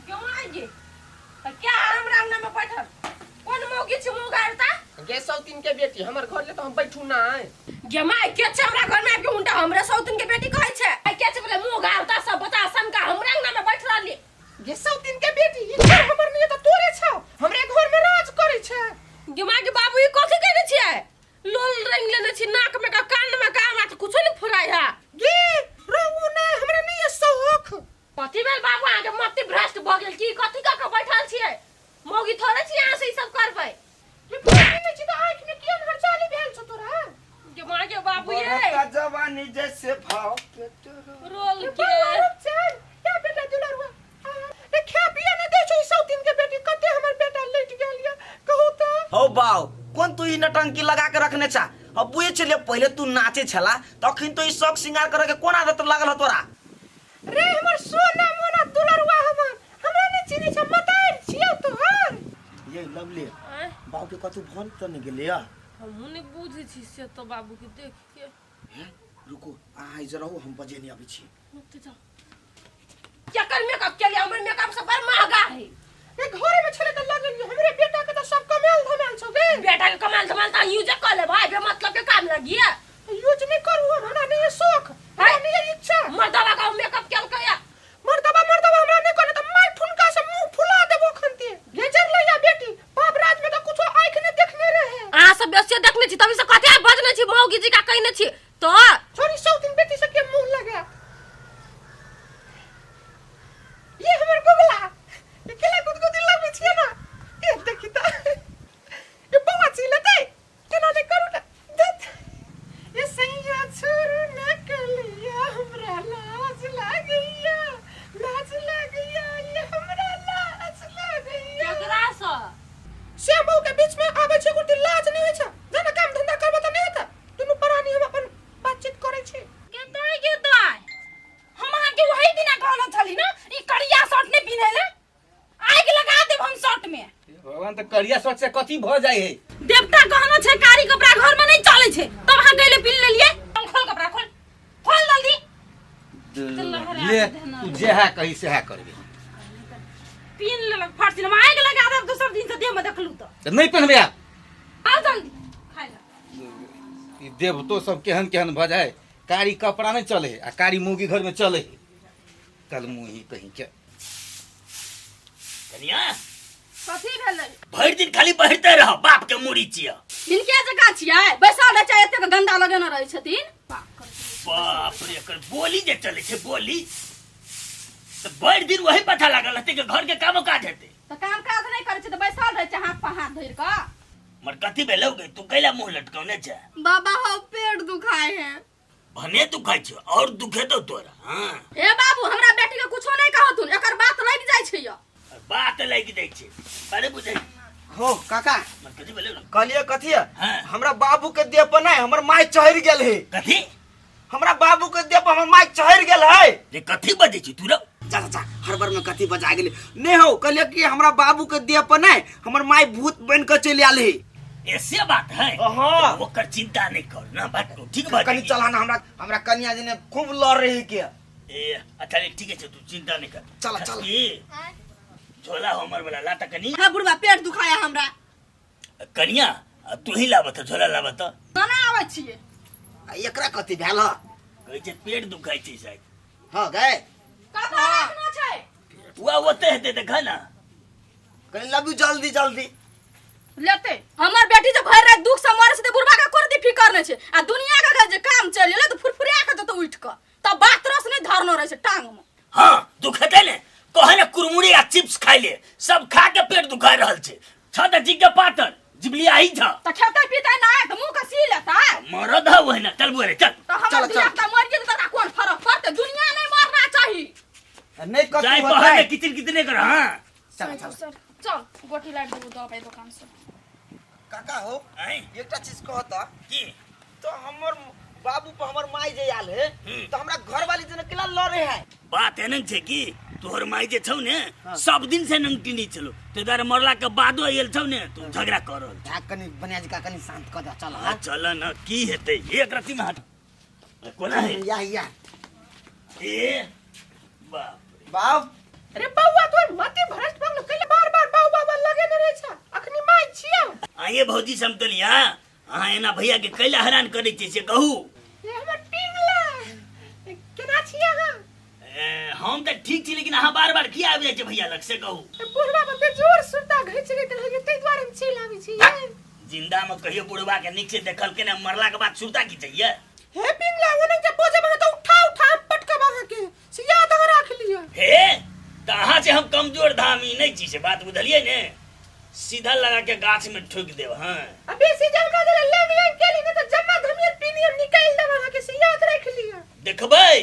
क्यों आएगी क्या हमरा अंगना में बैठल कोन मौगी छै मुंह गाड़ता गे सौतीन के बेटी हमर घर ले तो हम बैठू ना गे माय के छै हमरा घर में आबि के उनटा हमरे सौतीन के बेटी कहै छै आ के छै बोले मुंह गाड़ता सब बता सन का हमरा अंगना में बैठ रहली गे सौतीन के बेटी ई घर हमर नहीं त तोरे छौ हमरे घर में राज करै छै गे माय के बाबू ई कथी कहने छियै लोल रंग लेने छी नाक में का कान में का हमरा तऽ कुछो नहीं फुराय है गे रहू ना हमरा नहीं है शौक कथी भेल बाबू अहाँके मति भ्रष्ट भऽ गेल की कथी कऽ के बैठल छियै मौगी थोड़े छी अहाँ से ई सब करबै ये बोली नहीं छी त आँख में किया हरचाली भेल छौ तोरा गे माँ के बाबू ये बढ़ता जवानी जैसे भाव के तोरो। रोल के चल या बेटा दुलरुआ ए खा पिया नहीं दे छौ ई सौतीन के बेटी कते हमर बेटा लेट गेल या कहू त हौ बाउ कोन तू ई नटंकी लगा के रखने छा अब बुझे छलिए पहिले तू नाचे छला तखन तो ई शौक श्रृंगार करे के कोन आदत लागल ह तोरा रे हमर सोना मोना दुलरुआ हमर हमरा नहीं चिन्है छ मतार छियौ तोहर ये लवली आँय, बाउ के कतौ भन त नहीं गेलिया हमहूँ नहि बुझै छी से तऽ बाबूके देख के हैं रुको अहाँ इधर रहू हम बजे नहीं अबै छी ओतऽ जाउ केकर मेकअप के लिए हमर मेकअप सब बड़ महंगा है ए घरे में छले त लगल हमरे बेटा के त सब कमाल धमाल छौ गे बेटा के कमाल धमाल त यूज कर ले भाई बे मतलब के काम लगी है यूज नहीं करू हम हमरा नहीं है शौक हमरा नहीं है इच्छा मर्दवा का मेकअप केल के मर्दबा मर्दबा हमरा नहीं करना त मार ठुनका से मुंह फुला देबो खनते गेजर ले या बेटी बाप राज में त कुछो आंख ने देखने रहे अहाँ सब बेसी देखने छी तभी से कथे बजने छी मौगी जी का कहने छी तो छोरी सौ दिन बेटी से के मुंह लगा ये हमर गुगला ये केला गुदगुदी लगबै छियै ना ये देखी त ये बौआ छी लेतै केना नहि करू ने धत। ये सैया छोड़ू ना कलिया हमरा लाज लागैया लाज लागैया ये हमरा लाज लागैया केकरा से से बहू के बीच में आबै छै कुर्ती लाज नहि होइ छै जाना काम धंधा करबो तऽ नहि हेतै दुनू प्राणी हम अपन बातचीत करै छी गेदाय गेदाय हम अहाँके वही दिना कहने छली ना ई करिया शर्ट नहि पिन्है ले आगि लगा देब हम शर्ट में भगवान तऽ करिया शर्ट से कथी भऽ जाइ है देवता कहनो छै कारी कपड़ा घर में नहीं चले छै तब अहाँ गइले पिन लेलिए चल खोल कपड़ा खोल खोल जल्दी ले तू जे है कही से है करबे पिन लेलक फट दिन आगि लगा देब दोसर दिन से देह में देखलू तऽ तऽ नहि पहनबे आब आ जल्दी खाइ ला ई देवतो सब केहन केहन भऽ जाए कारी कपड़ा नहीं चले है आ कारी मौगी घर में चले है कल मुँही कहीं के कनिया कथी भेलै भरि दिन खाली बहिरते रह बाप के मुड़ी छिय हिनके जकाँ छियै बैसल रहै छै एतेक गन्दा लगेने रहै छथिन बाप रे एकर बोली जे चले छै बोली तऽ भरि दिन वही पता लागल रहतै कि घर के कामो काज हेतै तऽ काम काज नहि करै छै तऽ बैसल रहै छै हाथ पर हाथ धरि कऽ मर कथी भेलौ गे तू कैला मुंह लटकौने छै बाबा हो पेट दुखाए है भने दुखाइ छौ और दुखेतौ तोरा हाँ हे बाबू हमरा बेटी के कुछो नहीं कहथुन एकर बात लागि जाइ छै यौ। बात लागि जाइ छै अरे बुझै हो काका मर कथी भेलौ ने कहलिए कथी है हाँ। हमरा बाबू के देह पर नहीं हमर माय चढ़ गेल है कथी हमरा बाबू के देह पर हमर माय चढ़ गेल है रे कथी बजै छी तू रौ जा जा, जा हर बार में कथी बजा गेली नहीं हो कहलिए कि हमरा बाबू के देह पर नहीं हमर माय भूत बन के चलि आयल है ऐसे बात है हाँ। तो ओकर चिंता नहीं कर ना बात तो ठीक बात कनी चला ना हमरा हमरा कनिया जी ने खूब लड़ रही के ए अच्छा ले ठीक है तू चिंता नहीं कर चला, चला। ए, झोला हमर वाला लाता कनी हाँ बुढ़वा पेट दुखाया हमरा कनिया तू ही लाबत झोला लाबत केना आबै छियै आ एकरा कथी भेल ह कहै छै पेट दुखाइ छै शायद हँ गए कतऽ रखना छै हुआ ओते हेतै देखा ना कनी लबू जल्दी जल्दी लेते हमर बेटी जो भरि राति दुख से मरे छै तऽ बुढ़बा के कोन दी फिकर नहि छै आ दुनिया के जे काम चलि एलै तऽ फुरफुरा के जेतौ उठि कऽ तब बात रस नहि धरनो रहै छै टांग मे हाँ दुखेतै ने कहे ने कुरमुरे आ चिप्स खाइ ले सब खा के पेट दुखा रहल छै छ तऽ जी के पातर जिबली आई छ तऽ खेतै पीतै नहि तऽ मुँह के सी लेतै मरद है वही ना चल बुआ रे चल तऽ हमर चल, धिया चल। पुता मरि गेल तऽ तकरा कोन फरक पड़तै दुनिया नहि मरना चाही नहीं कथी जाय होतै बहर में किचिर कितने कर हाँ चल चल चल गोटी लाइट देबो दवाई दोकान से काका हो आँय एकटा चीज कहता की तो हमर बाबू पर हमर माई जे आयल है हम्म। तो हमरा घर वाली जना केला लड़े है बात एहन छै कि तोहर माई जे छौ ने सब दिन से नंगटी नहीं छलो ते दुआरे मरला के बादो आयल छौ ने तू झगड़ा कर रहल जा कनी बनिया जी का कनी शांत कर दे चल हाँ चल न की हेतै एक रत्ती में हट कोना है या या ए बाप रे बाप अरे बौआ तोर मते भ्रष्ट भऽ गेलो कैले बार बार बाऊ बाबा लगे ने रहै छै अखनी माय छियै। आइए भौजी समतोलिया, अहाँ एना भैया के कैला हैरान करै छियै से कहू। ये हमर पिंगला केना छियै अहाँ? ए, हम तऽ ठीक छी, लेकिन अहाँ बार बार किया आबि जाइ छियै भैया लग से कहू। ए, बुढ़वा पर बेजोर सुरता घिच लैत रहै ताहि दुआरे हम चलि आबै छी। जिंदा में कहियो बुढ़वा के नीक से देखल के ने, मरला के बाद सुरता की चाहिए। हे पिंगला, ओना जे बजब अहाँ तऽ उठा उठा हम पटकब अहाँ के, से याद अहाँ राख लिअ। हे तऽ अहाँ से हम कमजोर धामी नहीं छी, से बात बुझलियै ने, सीधा लगा के गाछ में ठोक देब। हाँ आ बेसी जे हमरा देले लेंग लेंग केली ने तऽ जम्मा धमियर पिनियर निकालि देब अहाँ के, से याद राख लिअ। देखबै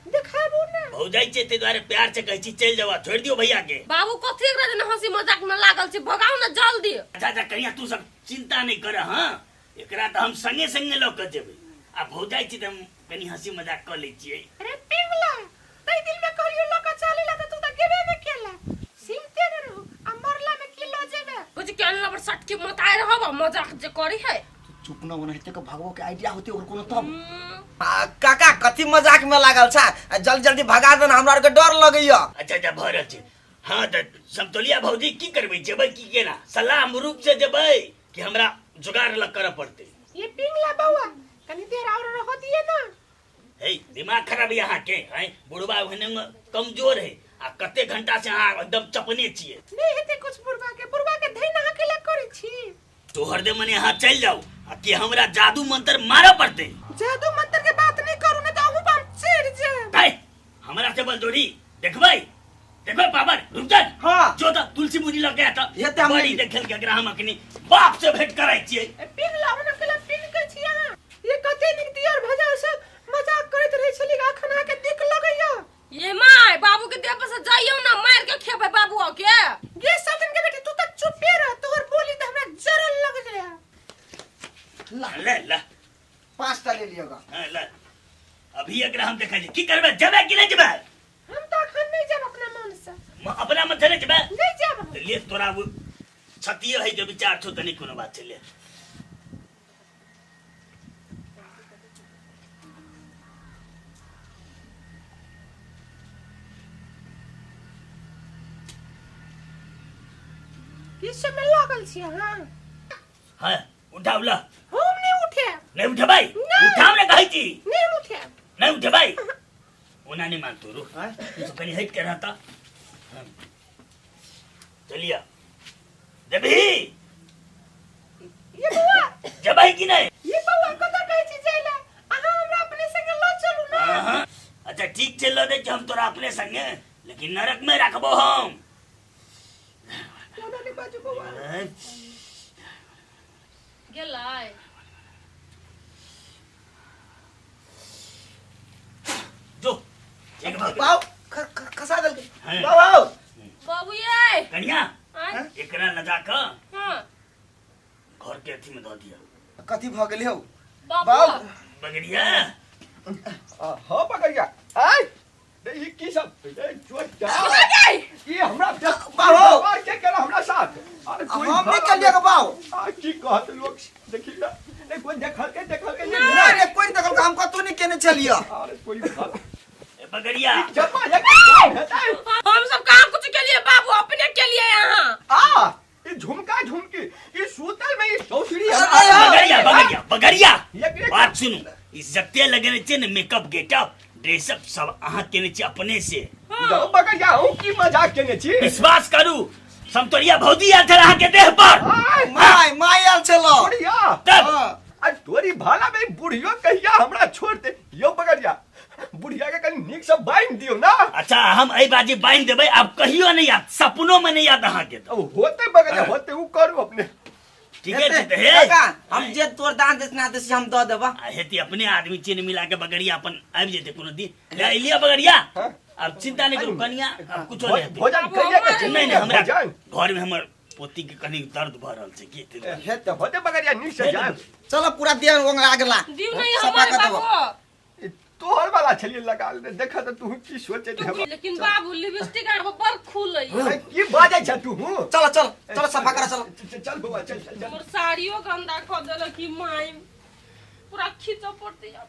देखाबू ने भौजाई छै, ताहि दुआरे प्यार से कहै छी चलि जाउ आ छोड़ि दियौ भैया के। बाबू कथी एकरा जेना हंसी मजाक में लागल छी, भगाउ ने जल्दी। अच्छा अच्छा कनिया, तू सब चिंता नहीं कर, हाँ एकरा तऽ हम संगे संगे लऽ कऽ जेबै, आ भौजाई छी तऽ हम कनि हंसी मजाक कऽ लै छियै। अरे पिंगला, तै दिन में कहलियो लऽ कऽ चलै ला तऽ तू तऽ गेबे ने केला, सीमते ने रहू आ मरला में की लऽ जेबे। बुझ के अनला पर सटकी मताय रहब आ मजाक जे करी है। चुप न ओनाहिते के भगवो के आइडिया होते ओकर कोनो तब। आ, काका कथी मजाक में लागल छा, आ जल्दी जल्दी भगा दे ना, हमरा आर के डर लगैया। अच्छा अच्छा भऽ रहल छै। हाँ तऽ समतोलिया भौजी की करबै, जेबै की केना, सलाह रूप से जेबै कि हमरा जोगाड़ लग करऽ पड़तै? ये पिंगला बौआ कनी देर और रहो दिए ना। हे दिमाग खराब है अहाँ के, हैं बुढ़वा ओहने कमजोर है आ कते घंटा से अहाँ एकदम चपने छियै। नहीं हेतै कुछ बुढ़वा के, बुढ़वा के धैन अहाँ केला करै छी? तोहर दे मने अहाँ चलि जाउ आ कि हमरा जादू मंत्र मारऽ पड़तै? जादू मंत्र के बात नहीं करू ना तऽ अहूँ पर हम चढ़ि जायब। है हमरा से बलजोरी देखबै, देखबै पावर रुकन। हाँ। जो तो तुलसी मुनि लग गया था ये तो हम बड़ी नहीं- देखल के एकरा हम अखनी बाप से भेंट कराई छियै। ए, पिंगला ओना केला पिन के छी अहाँ? ये कते नीक दियर भजा सब मजाक करैत रहै छली, अखन अहाँ के दिक लगैया। ये my बाबू के देह पर से जाइयो ना, मार के खेबै बाबू के। गे सदन के बेटी, तू तऽ चुपे रह, तोहर बोली तऽ हमरा जरल लग गया। ला ले ले 5टा ले लियगा। हाँ, ले अभी एकरा हम देखै छी की करबै, जेबै कि नहि जेबै? हम तऽ अखन नहि जायब अपना मन से। अपना मन से नहि जेबै? नहि जायब हम। तऽ ले तोरा वो छतिए है के विचार छौ तऽ नहि कोनो बात छै, ले। की सब में लागल छी अहाँ? हाँ उठाउ ल। हम नहीं उठे। नहीं उठेबै? नहीं। उठाउ ने कहै छी। नहीं हम उठे। नहीं उठेबै? ओना नहीं मानतो रो। आँय? तू सब कनी हटि के रहता। हाँ। चलिया देबही? ये बौआ जेबै कि नहीं? ये बौआ कतऽ कहै छी जाय लए? अहाँ हमरा अपने संगे लऽ चलू ने। हाँ। अच्छा ठीक छै, लऽ दै छी हम तोरा अपने संगे, लेकिन नरक में राखबो हम। ओना नहि बाजू बौआ। गेलै जो एक बार बाऊ खसा देलकै। हाँ। बाऊ बाबू ये कनिया आँय? एकरा लऽ जा कऽ हाँ घर के अथी में धऽ दिअ। कथी भऽ गेल हौ बाबू बाऊ? बगड़िया हाँ बगड़िया आय रे, ई की सब ए, जो जा ई हमरा बाबू। व्यवहार के केला हमरा साथ? अरे कोई हम नहीं घर केलियै गो बाऊ। आ की कहत लोग देखी ना, नहीं कोई देखल के देखल के नहीं। नहीं रे, कोई नहीं देखल, हम कतौ नहीं केने छलियै। अरे कोई घर ए, बगड़िया जमा एक काम हेतै। हम सब कहाँ कुछ के लिए बाबू, अपने के लिए यहाँ। आ ई झुमका झुमकी ई सूतल में ई चौसरी अरे, बगड़िया बगड़िया बगड़िया एक- बात सुनू, ई जते लगेने छै ने मेकअप गेटअप ड्रेसअप सब अहाँ केने छी अपने से? जाओ बगड़िया, हूँ की मजाक केने छी? विश्वास करू समतोलिया भौजी आयल छल अहाँ के देह पर। आय my my आयल छलो। बुढ़िया तब हाँ। आ तोरी भाला में बुढ़ियो कहिया हमरा छोड़ दे। यो बगड़िया, बुढ़िया के कनी नीक से बांधि दियो ना। अच्छा हम एहि बाजी बांधि देबै, आब कहियो नहीं याद, सपनो में नहीं याद अहाँ के। अब होते बगड़िया होते, उ करू अपने। ठीक है हेतै, तऽ हे काका हम जे तोर दान देना दे से हम दऽ देबा। आ हेती अपने आदमी चीन मिला के बगड़िया अपन आबि जेतै कोनो दिन, ले अलिया बगड़िया। हाँ। अब चिंता नहीं करू कनिया, अब कुछो नहीं हेतै। भोजन कहिया के छै? नहीं नहीं हमरा भोजन घर में हमर पोती के कनी दर्द भऽ रहल छै की हेतै? हेतै होते बगड़िया नीक से जायब। चलो पूरा देह ओंगरा गेला। दिउ नहीं सफा हमारे कऽ देबो। बाबू। ई तोहर वाला छलिए लगा ले, देख त तू की सोचे थे। लेकिन बाबू लिपस्टिक आर बड़ खुलै। अरे, की बाजै छ तू? चलो चलो चलो सफा कर चलो। चल चल बौआ, चल चल चल। हमर साड़ियो गंदा कऽ देलक ई माई, पूरा खींचऽ पड़तै आब।